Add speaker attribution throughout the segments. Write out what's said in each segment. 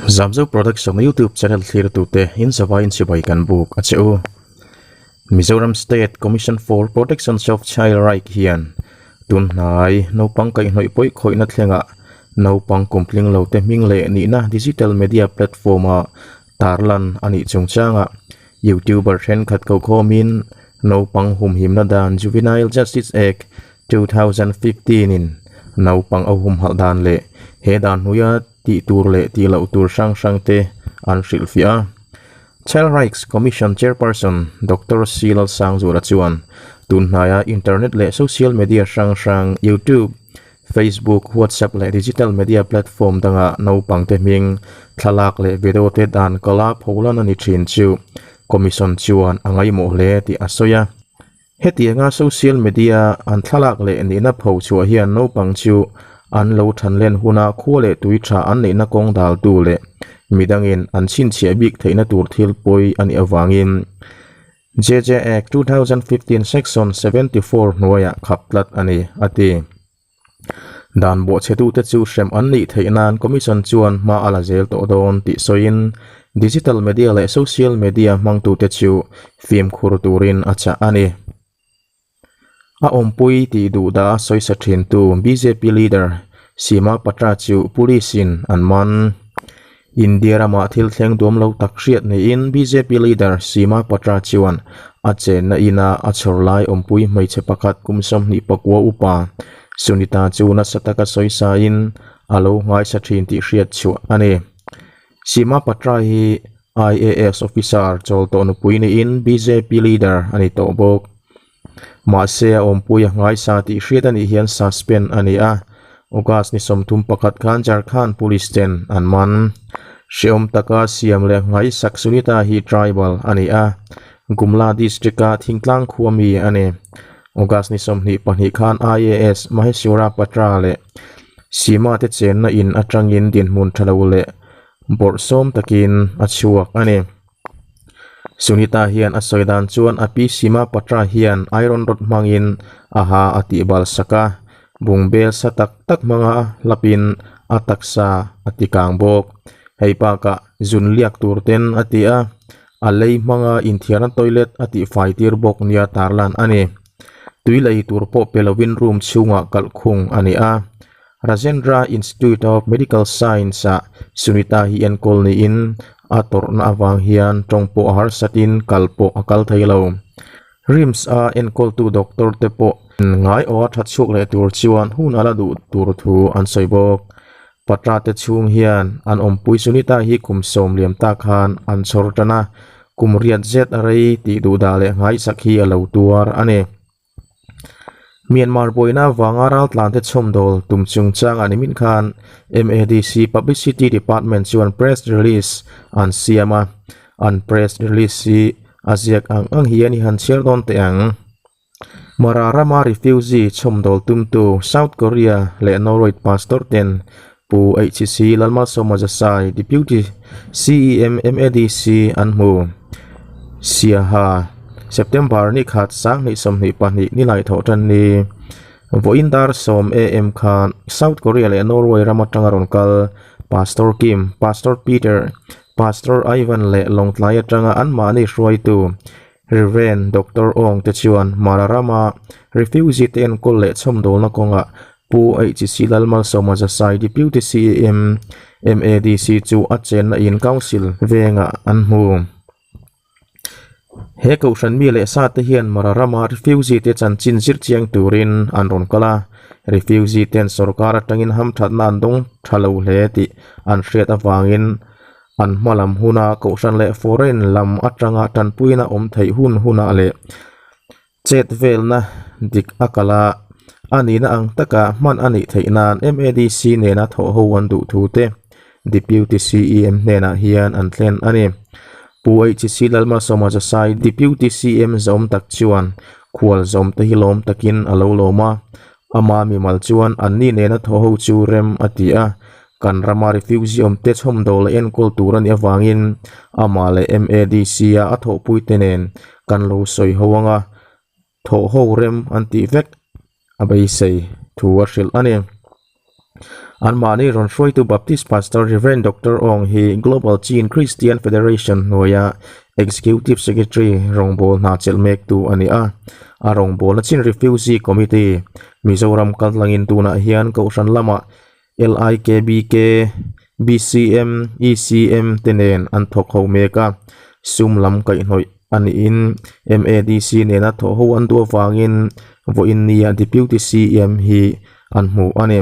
Speaker 1: Zamzo Production YouTube channel thlirtute in zavaiin chibai kan buk a che u. Mizoram State Commission for Protection of Child Right hian tun hnai naupang kaihhnawih pawi khawihna thlengah naupang kumtling lo te hming leh nihna digital media platform a tarlan a nih chungchangah YouTuber thenkhat kokhawmin naupang humhimna dan Juvenile Justice Act 2015 in naupang a humhalh dan leh he dan hnuaia tih tur leh tih loh tur hrang hrang te an hrilhfiah a. Child Rights Commission Chairperson Doctor C Lalsangzuala chuan tun hnaia internet leh social media hrang hrang YouTube, Facebook, WhatsApp leh digital media platform danga naupangte hming, thlalak leh video te dan kala pholan a ni thin chu Commission chuan a ngaihmawh hle tih a sawi a. Hetianga social media an thlalak leh nihna pho chhuah hian naupang chu an lo than len huna khua leh tui tha an neihna kawng daltu leh midangin an chhinchhiah bik theihna tur thil pawi a nih avangin JJ Act 2015 Section 74 hnuaiah khap tlat a ni, a ti. Dan bawhchhetute chu hrem an nih theih nan Commission chuan hma a la zel tawh dawn tih sawiin digital media leh social media hmangtute chu fimkhur turin a chah a ni. A awmpui tih duh dah a sawisa thintu bjp leader Seema Patra chu police-in an man. India ramah thil thleng duam lo tak hriat niin bjp leader Seema Patra chuan a chenna ina a chhawr lai awmpui hmeichhe pakhat kum 24 upa Sunita chu nasa taka sawi sain a lo nghaisa thin tih hriat chhuah a ni. Seema Patra hi IAS officer chawl tawh nupui niin bjp leader a ni tawh bawk. Mahse a awmpui a nghaisa tih hriat a nih hian suspend a ni a, August ni 31 khan Jharkhand Police ten an man. Hrehawm taka siam leh nghaisak Sunita hi tribal a ni a, Gumla district-a thingtlang khua mi a ni. August ni 22 khan IAS Maheshwara Patra leh Seema te chenna in atangin dinhmun tha lo leh bawrhsawm takin a chhuak a ni. Sunita hian a sawi dan chuan a pi Sima Patra hian iron rod hmangin a ha a tih bal sak a, bungbel sa tak tak hmanga hlapin a taksa a ti kang bawk. Hei bakah zun liak tur ten a ti a, a lei hmanga inthiarna toilet a tih fai tir bawk nia tarlan a ni. Tui lei tur pawh pe lovin room chhungah kalh khung a ni a. Rajendra Institute of Medical Science-ah Sunita hi enkawl niin a tawrhna avang hian tawng pawh a harsatin kal pawh a kal thei lo. RIMS-a enkawltu doctor te pawh ngai aw a that chhuak leh tur chuan hun a la duh tur thu an sawi bawk. Patra te chhung hian an awmpui Sunita hi kum sawm liam tak khan an chhawr tan a, kum riat zet a rei tih duhdah leh nghaisak hi a lo tuar a ni. Myanmar buaina avanga raltlante chhawmdawl tum chungchangah nimin khan MADC Publicity Department chuan press release an siam a, an press release hi a ziak ang ang hian i han chhiar dawn teh ang. Mara rama refugee chhawmdawl tumtu South Korea leh Norway pastor ten Pu HC Lalmalsawma Jasai Deputy CEM MADC an hmu. Siaha, September ni khat 2022 ni lai thawh tan ni. Vawiin dar 10 am khan South Korea leh Norway ram atanga rawn kal Pastor Kim, Pastor Peter, Pastor Ivan leh Lawngtlai atanga anmahni hruaitu Rev. Doctor Ong te chuan Mara rama refugee te enkawl leh chhawmdawlna kawngah Pu HC Lalmalsawma Zasai Deputy CEM MADC chu a chenna in Council vengah an hmu. He kohhran mi leh sa te hian Mara rama refugee te chanchin zir chiang turin an rawn kal a, refugee ten sorkar atangin hamthatna an dawng tha lo hle tih an hriat avangin An hma lam huna kohhran leh foreign lam atanga tanpuina awm theih hun hunah leh chet velna dik a kal a, a nihna ang taka hman a nih theih nan MADC nena thawh ho an duh thu te Deputy CEM hnenah hian an thlen a ni. Pu HC Lalmalsawma Jasai Deputy CEM zawm tak chuan khual zawm te hi lawm takin a lo lawm a, ama mimal chuan anni nena thawh ho chu rem a ti a, Kan rama refugee awmte chhawmdawl a enkawl tur a nih avangin amah leh MADC a a thawhpuite nen kan lo sawi ho ang a, thawh ho rem an tih vek a beisei thu a hrilh a ni. Anmahni rawn hruaitu Baptist Pastor Rev. Doctor Aung hi Global Chin Christian Federation hnuaia Executive Secretary rawngbâwl hna chelh mektu a ni a. A rawngbâwlna Chin Refugee Committee, Mizoram kaltlangin tunah hian Kohhran lamah LIKBK, BCM, ECM te nen an thawk ho mek a, sum lam kaihhnawih a niin MADC nena thawh ho an duh avangin vawiin nia Deputy CM hi an hmu a ni.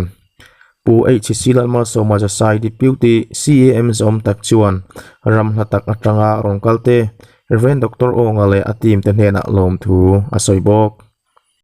Speaker 1: Pu HC Lalmalsawma Zasai Deputy CEM zawm tak chuan ram hla tak atanga rawn kal te Rev Doctor Awnga leh a team te hnenah lawmthu a sawi bawk.